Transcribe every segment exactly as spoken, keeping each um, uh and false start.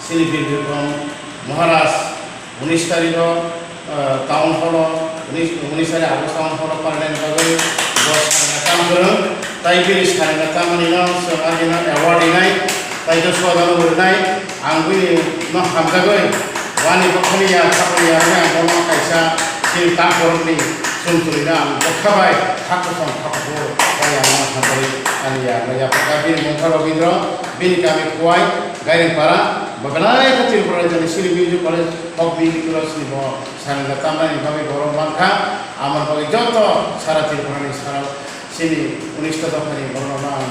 Chini Bir Bikram Maharaj unis tarikh o, ah, town hall o, unis, unis tarikh August town hall o parnani bagwi bo sarna kam kwrwng. Tai bini sarna tamani no chwng agini award rinai, tai to sodano rinai. Ang bini no hamjagwi wani bokhani ya, khapani ya, ang bono kaisa chini tak borokni chumchurino ang bwkha bai khakchang khakchang bai ang no hamjagwi ani ya, ya, bini mungkha Robindra, bini kami Kuwai, Gairingpara, bo belai khe Tripura rajyoni sini music college, folk music college ni bo sarangga tamnani bagwi borok mankha, amoni bagwi joto sara Tripura ni sara sini unista dophani borok no ang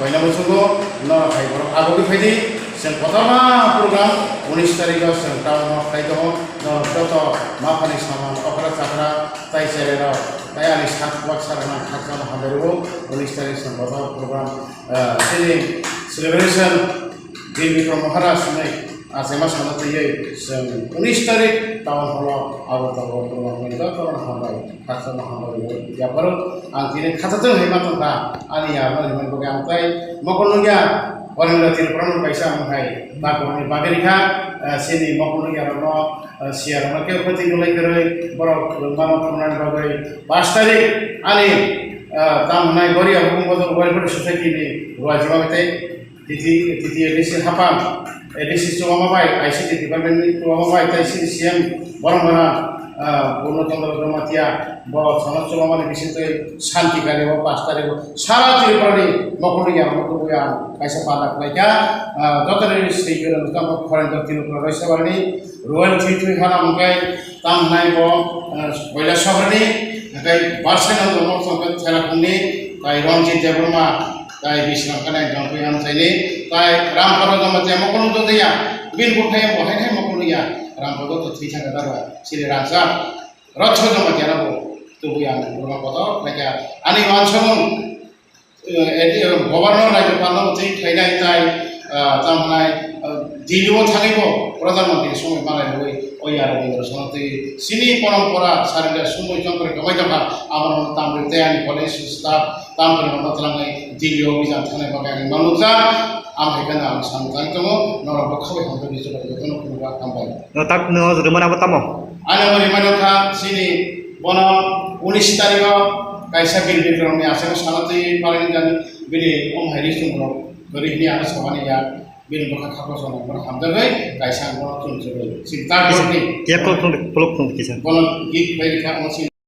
koina muchungo, norok hai borok agogwi phaidi, chwng kotorma program unis tarikh o chwng town hall khai tongo, norok joto maphani saman okra chakra tai cherai rok tai ani sak bak sarang khakchangma hambai rwo, unis tarikh chwng kotor program, ah, chini celebration Bir Bikram Maharaj hinwi achaima sana twiwi chwng unis tarikh town hall o abo tongo, borok jotono hambai, khakchangma hambai rwo. Yapharo ang tini khathatwng hai ma tongkha, ani ya, ani bagwi ang tai mokol nungya, Warendra Tripura no kaisa ang hai ta borokni bagwi rikha, eh, chini mokol nungya rokno, eh, siya rokno kebo khoti nulai kwrwi, borok kwrwngmano thumnani bagwi pash tarikh ani, eh, tamo hwnai Goria Hukung Bojong Welfare Society ni ruaijima tei Titi, titi A D C hapang, A D C chubama bai, I C T department ni chubama bai, tai C D C M borok mano, ah, Purno Chandra Jamatia, bo sono chubamani bisingtwi santi kari o pash tarikh o sara Tripura ni mokol ni yang mokol yang kaisa pada khlaikha, ah, joto ni swi kwrwng tamo Khorendra Tripura Roy Sabarni, Royal Three Three Hana hwnkhe tamo hwnai bo, eh, Koilasohorni, hwnkhe Barsaino Jomor Songkhe Thelakhungni, tai Ranjit Debbarma, tai Bisram Kanai Jongkui Amchaini, tai Rampada Jamatia Mokol Nungya, bini buphai bo hai hai Mokol Nungya, Rampada to thwi thangkha da ba, sini rangchak, Rotho Jamatia no bo tubui ang borokno kotor khlaikha, ani uansukmung, eh, edi, eh, governor, rajyopal no twi khainai tai, ah, tamo hwnai, ah, Delhi o thangwi bo Pradhan Mantri ni somoi malai rwui o ya Rabindra Sano twi chini porompora sarila somoi jontro kwbai tongkha, amo no tamrwi tei ani college staff tamrwi no twlangwi Delhi o bijap thangnai bagwi ang ma nukjak, amo hai kheno ang samung tangwi tongo, norok bo khabai hambai ni joto jotono khulumkha, hambai. No tak no rwmani abo tamo? Ani abo rimani wngkha chini bono unis tarikh o kaisa Bir Bikram ni aswk sana twi palai nani bini om hai ri chwng rok kwrwi hwnwi ano sabani ya bini bwkha khaklo song bono hamjagwi kaisa ang bono chwng chwngwi chini tak borokni Yak kolok thung, kolok thung kisa. Bono gift bai rikha omo chini